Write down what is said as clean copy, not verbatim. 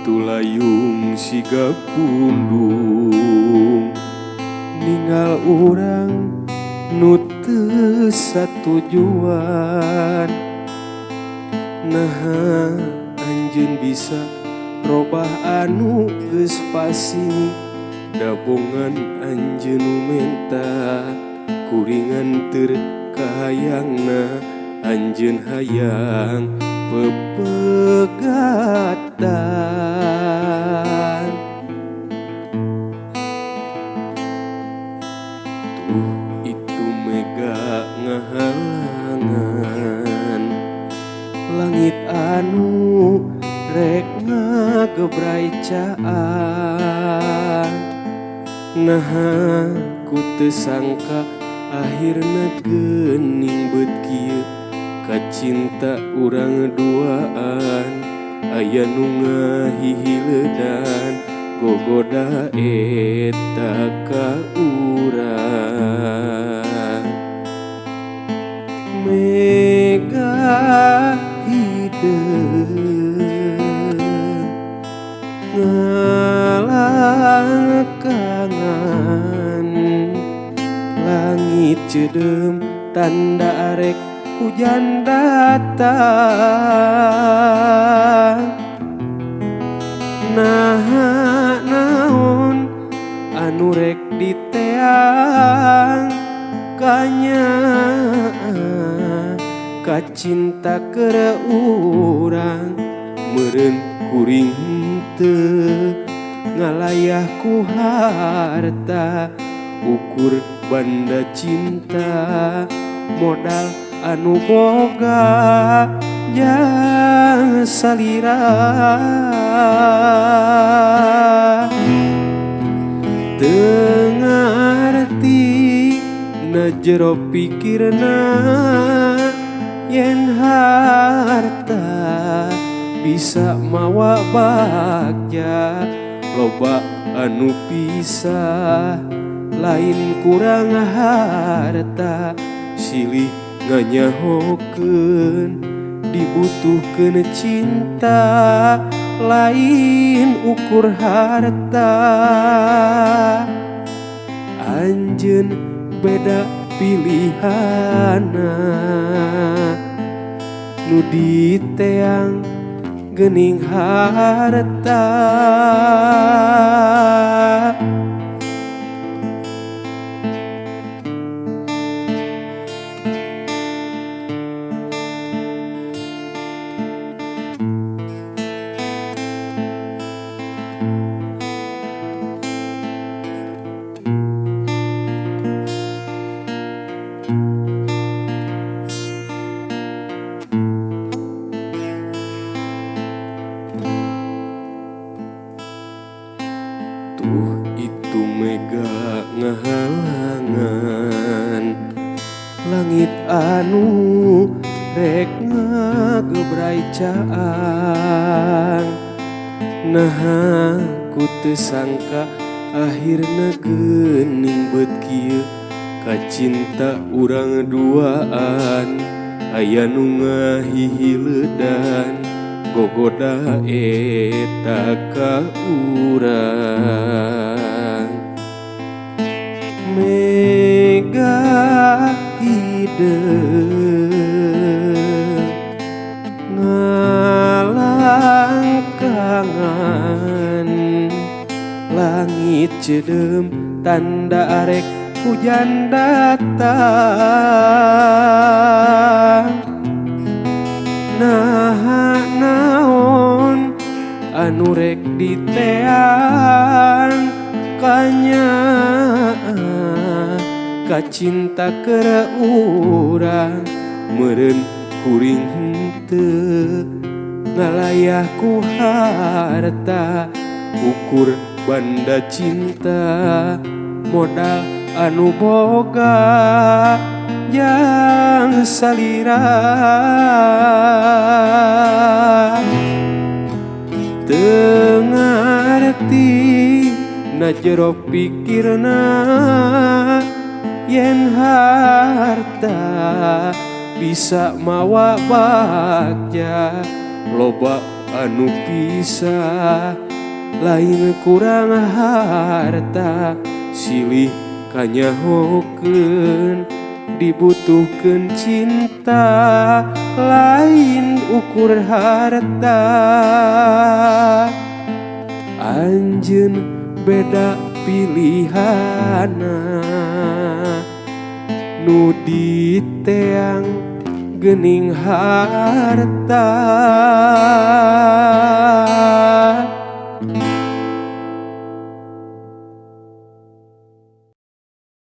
Itu layung siga pundung ninggal urang nu teu satujuan. Naha anjeun bisa robah anu geus pasini, dabongan anjeun nu menta kuring nganter kahayangna anjeun hayang pepegatan. Tuh itu mega ngahalangan langit anu rek ngagebrai caang. Naha ku teu sangka akhirna geuning beut kieu kacinta urang duaan. Aya nu ngahihiledan gogoda eta ka urang. Mega hideung ngalangkangan langit ceudeum tanda arek hujan datang. Naha naon anu rek diteang kanyaah kacinta keur urang. Meureun kuring teu ngalayah ku harta ukur banda cinta modal anu boga jang salira. Teu ngarti na jero pikirna yen harta bisa mawa bagja loba anu pisah lain kurang harta silih nganyahokeun dibutuhkeun cinta lain ukur harta. Anjeun beda pilihana nu diteang geuning harta. Tuh itu mega ngahalangan langit anu rek ngagebrai caang. Naha ku teu sangka akhirna geuning beut kieu kacinta urang duaan. Aya nu ngahihiledan gogoda eta ka urang. Mega hideung ngalangkangan langit ceudeum tanda arek hujan datang. Naha naon anu rek diteang kanyaah kacinta keur urang. Meureun kuring henteu ngalayah ku harta ukur banda cinta modal anu boga jang salira. Teu ngarti na jero pikirna yen harta bisa mawa bagja loba Anu bisa lain kurang harta, silih kanyahokeun dibutuhkeun cinta, lain ukur harta. Anjeun beda pilihana, nu diteang gening harta.